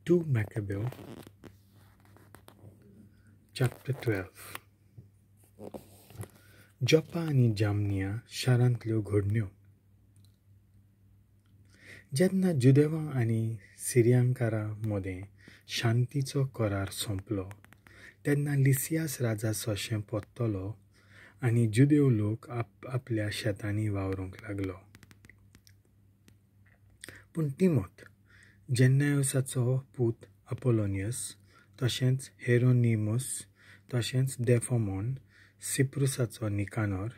2 Maccabees chapter 12. Joppa आनी जामनिया शारांतल्यो घडण्यो. जेन्ना जुदेवां आनी सिरियांकारां मदें शांतीचो करार सोंपलो तेन्ना लिसियास राजा सोंशें परतलो आनी जुदेव लोक आपल्या शेतांनी वावरूंक लागलो. पूण तिमोत, जेन्नायोसाचो पूत अपोलोनियस, तशेंच हेरोनिमस, तशेंच देफोमॉन, सिप्रुसाचो निकानोर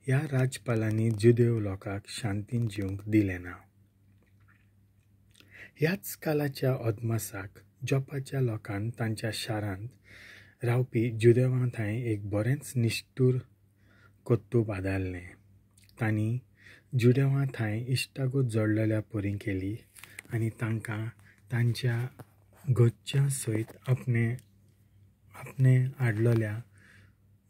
ह्या राजपालांनी जुदेव लोकांक शांतीन जिवंक दिलें ना. ह्याच कालाच्या अदमासाक जोपाच्या लोकान तांच्या शारांत रावपी जुदेवां थंय एक बरेंच निश्ठूर कर्तुब आदारलें. तांणी जुदेवां थंय इश्टागत जोडलेल्या परी केली आनी तांकां तांच्या घरच्यां सयत आपणे हाडलेल्या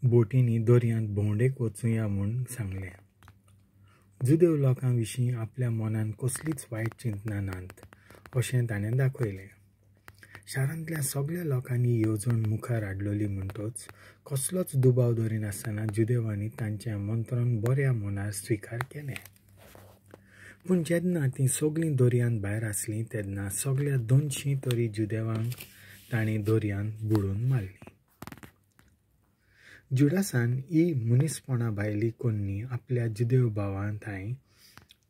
बोटींनी दर्यांत भोंवडेक वचुया म्हूण सांगलें. जुदेव लोकां विशीं आपल्या मनांत कसलीच वायट चिंतनां नात अशें ताणें दाखयलें. शारांतल्या सगळ्या लोकांनी येवजण मुखार हाडलेली म्हणटच कसलोच दुबाव दरिनासतना जुदेवांनी तांचें मंत्रण बऱ्या मनार स्विकार केलें. पूण जेन्ना तीं सगळीं दर्यांत भायर आसलीं तेन्ना सगळ्या 200 तरी जुदेवांक तांणी दर्यांत बुडून मारलीं. जुडासान ही मनीसपणा भायली कोन्नी आपल्या जुदेव भावां थंय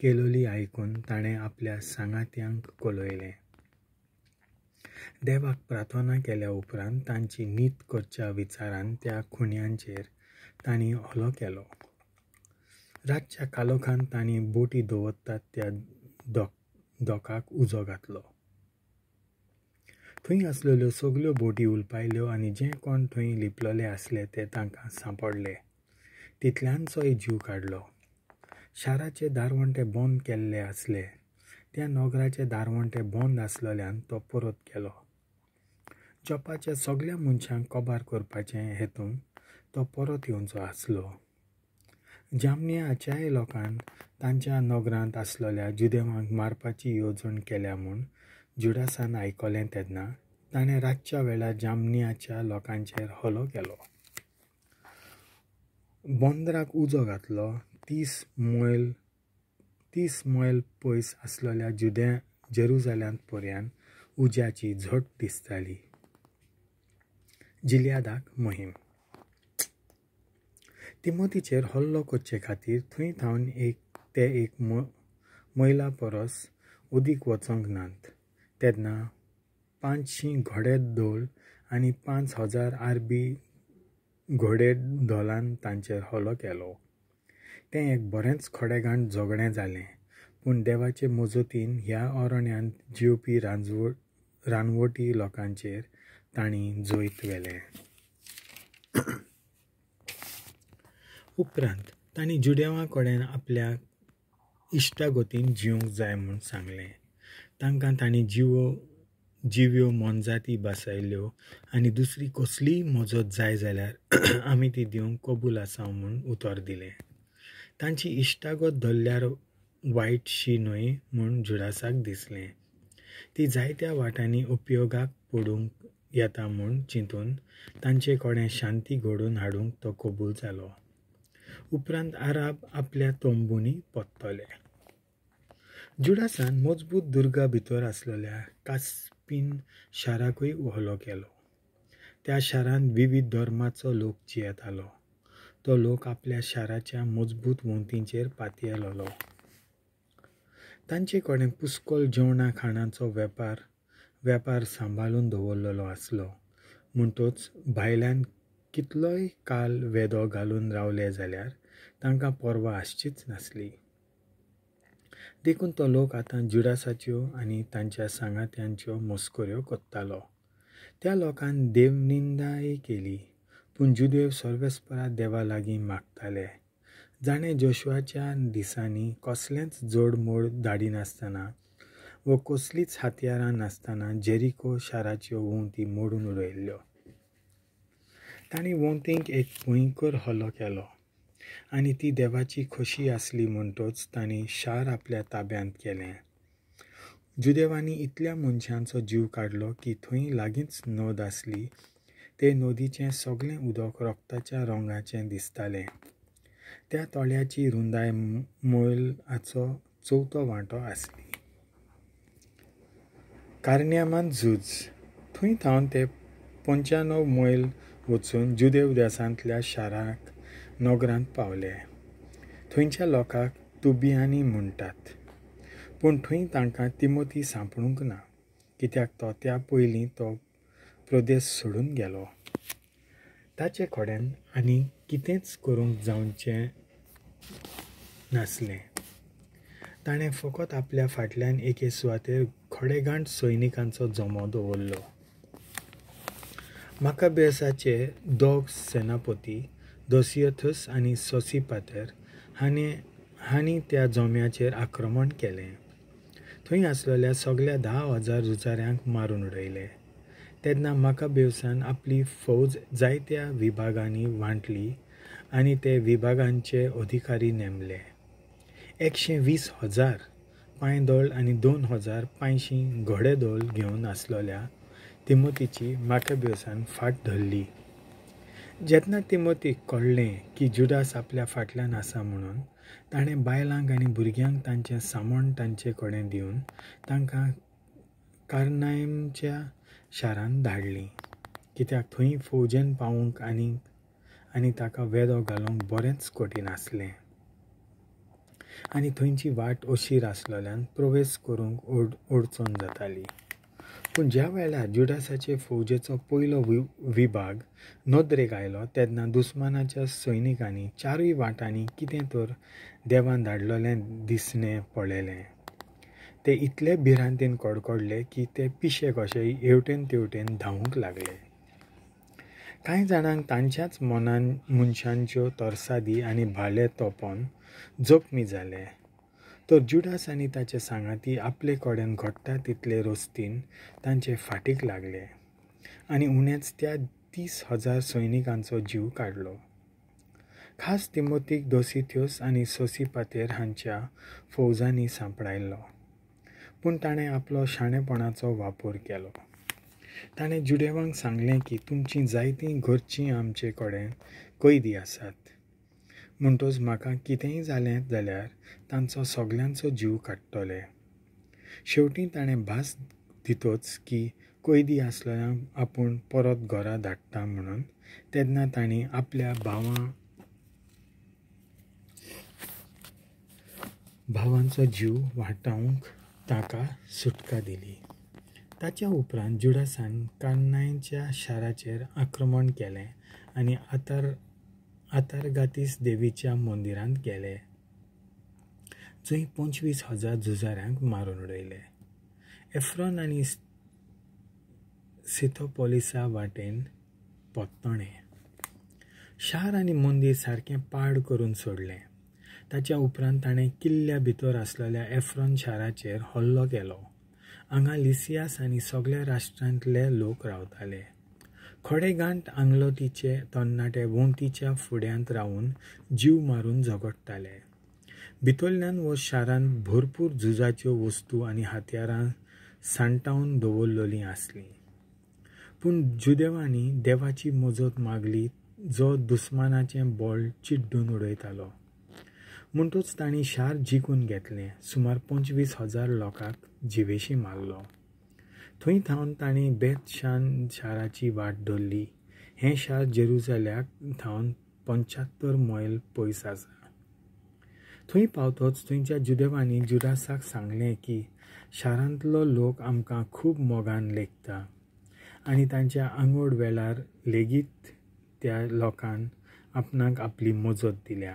केलोली आयकून ताणें आपल्या सांगात्यांक कळयलें. देवाक प्रार्थना केल्या उपरांत तांची नीत करच्या विचारान त्या खुण्यांचेर तांणी हल्लो केलो. रातच्या कालोखान तांणी बोटी दवरतात त्या दोकाक उजो घातलो. थंय आसलेल्यो सगल्यो बोटी उलपायल्यो आनी जे कोण थंय लिपलेले आसले ते तांकां सांपडले. तितल्यांचोय जीव काडलो. शाराचे दारवंटे बंद केल्ले आसले. त्या नगराचे दारवंटे बंद आसलेल्यान तो परत गेलो. जोपाच्या सगल्या मनशांक कबार करपाचें हेतून तो परत येवचो आसलो. जामनियाच्याय लोकान तांच्या नगरांत आसलेल्या जुदेवांक मारपाची येवजण केल्या म्हूण जुडासान आयकलें तेन्ना ताणें रातच्या वेळार जामनियाच्या लोकांचेर हल्लो केलो. बंदराक उजो घातलो. 30 मैल पयस आसलेल्या जेरुजाल्यांत पर्यान उज्याची झट दिसताली. जिलियादाक मोहीम. तिमोतीचेर हल्लो करचे खातीर थंय थावन ते एक मैला परस उदीक वचोंक नात तेन्ना 500 घोडे दोल आनी 5000 आरबी घोडे धोलान तांचेर हल्लो केलो. तें एक बरेंच खडेगांठ झगडें जालें. पूण देवाचे मजतीन ह्या अरण्यांत जिवपी रानवटी लोकांचेर तांणी जैत व्हेलें. उपरांत तांणी जुदेवां कडेन आपल्या इश्टागतीन जिवंक जाय म्हूण सांगलें. तांकां तांणी जिव्यो मोनजाती बसयल्यो आनी दुसरी कसलीय मजत जाय जाल्यार आमी ती दिवंक कबूल आसा म्हूण उतर दिलें. तांची इश्टागत धरल्यार वायटशी न्हय म्हूण जुडासाक दिसलें. ती जायत्या वाटांनी उपयोगाक पडूंक येता म्हूण चिंतून तांचे कडेन शांती घडोवन हाडूंक तो कबूल जालो. उपरांत आराब आपल्या तंबूंनी परतले. जुडासान मजबूत दुर्गा भितर आसलेल्या कास्पीन शाराकूय हल्लो केलो. त्या शारांत विविध धर्माचो लोक जियेतालो. तो लोक आपल्या शाराच्या मजबूत वण्टींचेर पातयेलोलो. तांचे कडेन पुस्कोल जेवणा खाणाचो वेपार सांबाळून दवरलेलो आसलो. म्हणटच भायल्यान कितलोय काल वेदो घालून रावले जाल्यार तांकां पर्वा आसचीच नासली. देखून तो लोक आतां जुडासाच्यो आनी तांच्या सांगात्यांच्यो मस्कऱ्यो करतालो. त्या लोकान देवनिंदाय केली. पूण जुदेव सर्वेस्परा देवा लागीं मागताले. जाणें जोशुआच्या दिसांनी कसलेंच जोडमोड धाडिनासतना व कसलीच हत्यारां नासतना जेरिको शाराच्यो वण्टी मोडून उडयल्ल्यो. तांणी वण्टींक एक भयंकर हल्लो केलो आनी ती देवाची खोशी आसली म्हणटच तांणी शार आपल्या ताब्यांत केलें. जुदेवांनी इतल्या मनशांचो जीव काडलो की थंय लागींच नद आसली. ते नदीचें सगळें उदक रक्ताच्या रंगाचें दिसतालें. त्या तळ्याची रुंदाय मैलाचो चवथो वांटो आसली. कारन्यामांत झूज. थंय थावन ते 95 मैल वचून जुदेव देसांतल्या शाराक नगरांत पावले. थंयच्या लोकांक तुबियानी म्हणटात. पूण थंय तांकां तिमोती सांपडूंक ना, कित्याक तो त्या पयलीं तो प्रदेश सोडून गेलो. ताचे कडेन आनी कितेंच करूंक जावचें नासलें. ताणें फकत आपल्या फाटल्यान एके सुवातेर खडेगांठ सैनिकांचो जमो दवरलो. माकाबेसाचे दोग सेनापती दोसियथस आनी सोसिपातेर हांणी त्या जम्याचेर आक्रमण केलें. थंय आसलेल्या सगळ्या 10,000 झुजाऱ्यांक मारून उडयले. तेन्ना माकाबेवसान आपली फौज जायत्या विभागांनी वांटली आनी ते विभागांचे अधिकारी नेमले. 120,000 पांयदळ आनी 2,000 पांयशीं घोडेदळ घेवन आसलेल्या तिमोतीची माकाबेवसान फाट धरली. जेन्ना तिमोतीक कळ्ळें की जुडास आपल्या फाटल्यान आसा म्हणून, ताणें बायलांक आनी भुरग्यांक तांचें सामान तांचे कडेन दिवन तांकां कारनायमच्या शारांत धाडलीं, कित्याक थंय फौजेन पावूंक आनी ताका वेदो घालूंक बरेंच कठीण आसलें आनी थंयची वाट अशीर आसलेल्यान प्रवेश करूंक अडचण जाताली. पूण ज्या वेळार जुडासाचे फौजेचो पयलो विभाग नदरेक आयलो तेन्ना दुस्मानाच्या सैनिकांनी चारूय वाटांनी कितें तर देवान धाडलेलें दिसणें पळयलें. ते इतले भिरांतेन कडकडले की ते पिशे कशे हेवटेन तेवटेन धांवूंक लागले. कांय जाणांक तांच्याच मनान मनशांच्यो तरसादी आनी भाले तोपोन जखमी जाले. तर जुडास आनी ताचे सांगाती आपले कडेन घडटा तितले रस्तीन तांचे फाटीक लागले आनी उणेच त्या 30,000 सैनिकांचो जीव काडलो. खास तिमोतीक दोसिथ्योस आनी सोसिपातेर हांच्या फौजांनी सांपडायल्लो. पूण ताणें आपलो शाणेपणाचो वापर केलो. ताणें जुदेवांक सांगलें की तुमचीं जायतीं घरचीं आमचे कडेन कैदी आसात, म्हणटच म्हाका कितेंय जालें जाल्यार तांचो सगल्यांचो जीव काडटले. शेवटीं ताणें भास दितच की कैदी आसलेल्यांक आपूण परत घरा धाडटा म्हणून. तेन्ना तांणी आपल्या भावांचो जीव वाटावंक ताका सुटका दिली. ताच्या उपरांत जुडासान कारनायच्या शाराचेर आक्रमण केलें आनी आतारगातीस देवीच्या मंदिरांत गेले, जंय 25,000 झुजाऱ्यांक मारून उडयले. एफ्रॉन आनी सिथोपोलिसा वाटेन पोत्तणें शार आनी मंदीर सारकें पाड करून सोडलें. ताच्या उपरांत ताणें किल्ल्या भितर आसलेल्या एफ्रॉन शाराचेर हल्लो केलो. हांगा लिसियास आनी सगळ्या राष्ट्रांतले लोक रावताले. खडेगांठ आंगलोटीचे तरणाटे वण्टीच्या फुड्यांत रावन जीव मारून झगडटाले. भितरल्यान व शारांत भरपूर झुजाच्यो वस्तू आनी हत्यारां सांठावन दवरलेलीं आसलीं. पूण जुदेवांनी देवाची मजत मागली, जो दुस्मानाचें बळ चिड्डून उडयतालो. म्हणटच तांणी शार जिखून घेतलें. सुमार 25,000 लोकांक जिवेशी मारलो. थंय थावन तांणी बेतशान शाराची वाट धरली. हें शार जेरुजाल्याक थावन 75 मैल पयस आसा. थंय पावतच थंयच्या जुदेवांनी जुडासाक सांगलें की शारांतलो लोक आमकां खूब मोगान लेखता आनी तांच्या आंगोड वेळार लेगीत त्या लोकान आपणाक आपली मजत दिल्या.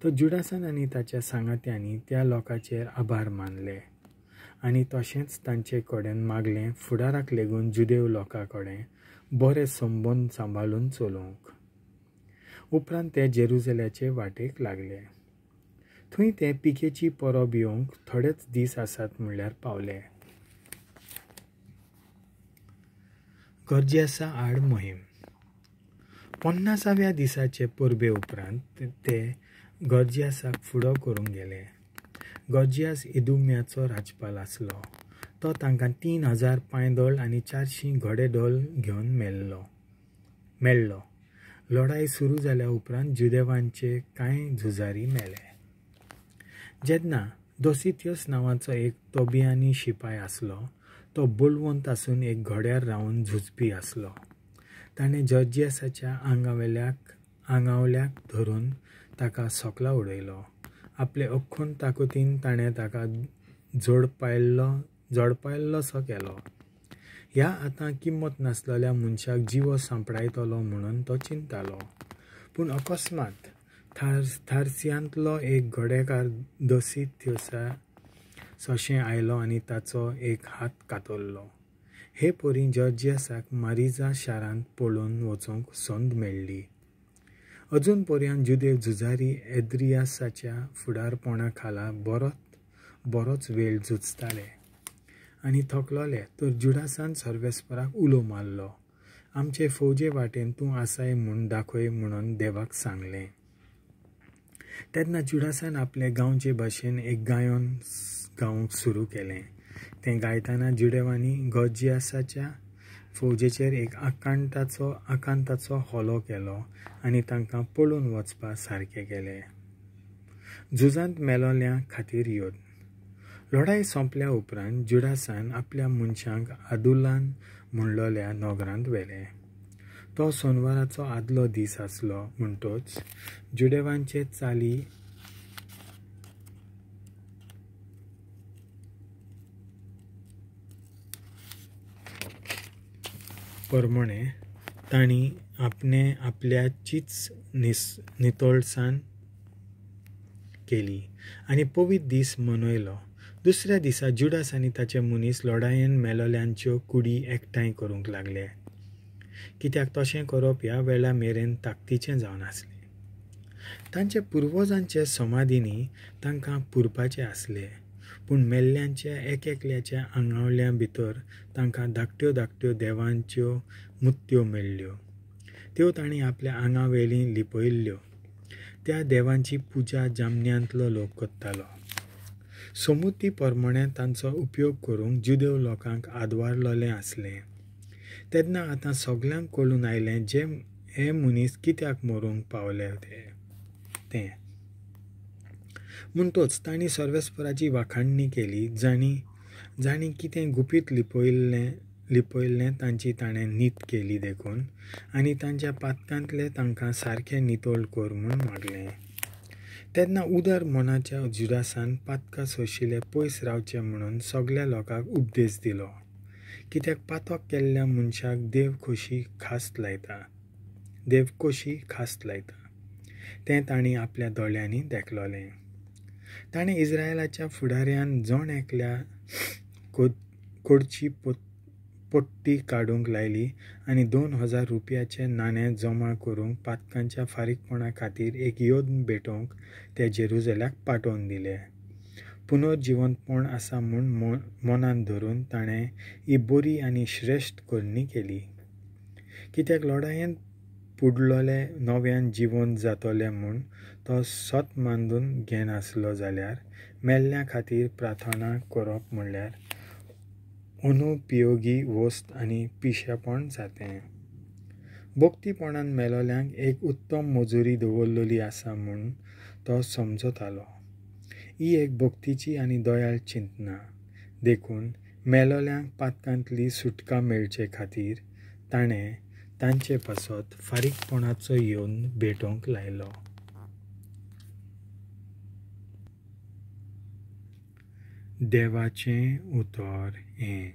तो जुडासान आनी ताच्या सांगात्यांनी त्या लोकांचेर आभार मानले आनी तशेंच तांचे कडेन मागलें फुडाराक लेगून जुदेव लोकां कडेन बरे संबंद सांबाळून चलोवंक. उपरांत ते जेरुजाल्याचे वाटेक लागले. थंय ते पिकेची परब येवंक थोडेच दीस आसात म्हणल्यार पावले. गरजेसा आड मोहीम. 50व्या दिसाचे परबे उपरांत ते गॉर्जियासाक फुडो करूंक गेले. गॉर्जियास इदुम्याचो राजपाल आसलो. तो तांकां 3000 पांयदोळ आनी 400 घोडेडोल घेवन मेळ्ळो. लढाई सुरू जाल्या उपरांत जुदेवांचे कांय झुजारी मेले. जेन्ना दोसिथियस नांवाचो एक तोबियानी शिपाय आसलो, तो बळवंत आसून एक घोड्यार रावन झुजपी आसलो. ताणें जॉर्जियसाच्या आंगावल्याक धरून ताका सोकला उडयलो. आपले अख्खून ताकदीन ताणें ताका जोडपायल्लोसो केलो. ह्या आतां किंमत नासलेल्या मनशाक जिवो सांपडायतलो म्हणून तो चिंतालो. पूण अकस्मात थारसियांतलो एक घोडेकार दोसिथियसा सोशें आयलो आनी ताचो एक हात कातरलो. हे परी जॉर्जियसाक मारिजा शारांत पळून वचूंक संद मेळ्ळी. अजून पर्यंत जुदेव झुजारी एद्रियासाच्या फुडारपणा खाला बरोच वेळ झुजताले आनी थकलोले. तर जुडासान सर्वेस्पराक उलो मारलो, आमचे फौजे वाटेन तूं आसाय म्हूण दाखय म्हणून देवाक सांगलें. तेन्ना जुडासान आपले गांवचे भाशेन एक गायन गावंक सुरू केलें. तें गायतना जुदेवांनी गॉर्जियसाच्या फौजेचेर एक आकांताचो हल्लो केलो आनी तांकां पळून वचपा सारकें केलें. झुजांत मेलोल्या खातीर योद्ध. लढाई सोंपल्या उपरांत जुडासान आपल्या मनशांक आदुलान म्हणलोल्या नगरांत व्हेले. तो सोनवाराचो आदलो दीस आसलो म्हणटच जुदेवांचे चाली प्रमाणे तांणी आपणे आपल्याचीच नितळसाण केली आनी पवित्र दीस मनयलो. दुसऱ्या दिसा जुडास आनी ताचे मनीस लढायेन मेलोल्यांच्यो कुडी एकठांय करूंक लागले, कित्याक तशें करप ह्या वेळा मेरेन ताकतीचें जावन आसलें. तांच्या पुर्वजांचे समाधींनी तांकां पुरपाचें आसलें, पूण मेल्ल्यांच्या एक एकल्याच्या आंगावल्या भितर तांकां धाकट्यो धाकट्यो देवांच्यो मुत्यो मेळ्ळ्यो. त्यो तांणी आपल्या आंगावेली लिपयल्ल्यो. त्या देवांची पुजा जामन्यांतलो लोक करतालो. समुती प्रमाणे तांचो उपयोग करूंक जुदेव लोकांक आदवारलेलें आसलें. तेन्ना आतां सगल्यांक कळून आयलें जे हे मनीस कित्याक मरूंक पावले तें. म्हणटच तांणी सर्वेस्पराची वाखाणणी केली, जांणी कितें गुपीत लिपयल्लें तांची ताणें नीत केली देखून, आनी तांच्या पातकांतलें तांकां सारकें नितळ कर म्हूण मागलें. तेन्ना उदार मनाच्या जुडासान पातकां सोंशिल्ले पयस रावचें म्हणून सगल्या लोकांक उपदेश दिलो, कित्याक पातक केल्ल्या मनशाक देव खोशी खास्त लायता. तें तांणी आपल्या दोळ्यांनी देखलोलें. ताणें इस्रायलाच्या फुडाऱ्यान जण एकल्या कोडची पट्टी काडूंक लायली आनी 2000 रुपयाचें नाणें जमा करूंक पातकांच्या फारीकपणा खातीर एक योद्ध भेटोवंक ते जेरुजल्याक पाठोवन दिले. पुनर्जिवंतपण आसा म्हूण मनांत धरून ताणें ही बरी आनी श्रेश्ठ करणी केली, कित्याक लढायेंत पुडलोले नव्यान जिवंत जातले म्हूण तो सत मानून घेनासलो जाल्यार मेल्ल्या खातीर प्रार्थना करप म्हणल्यार अनुपयोगी वस्त आनी पिशेपण जातें. भक्तीपणान मेलोल्यांक एक उत्तम मजुरी दवरलेली आसा म्हूण तो समजतालो. ही एक भक्तीची आनी दयाळ चिंतना देखून मेलोल्यांक पातकांतली सुटका मेळचे खातीर ताणें तांचे पासत फारीकपणाचो येवन भेटोवंक लायलो. देवाचें उतर हें.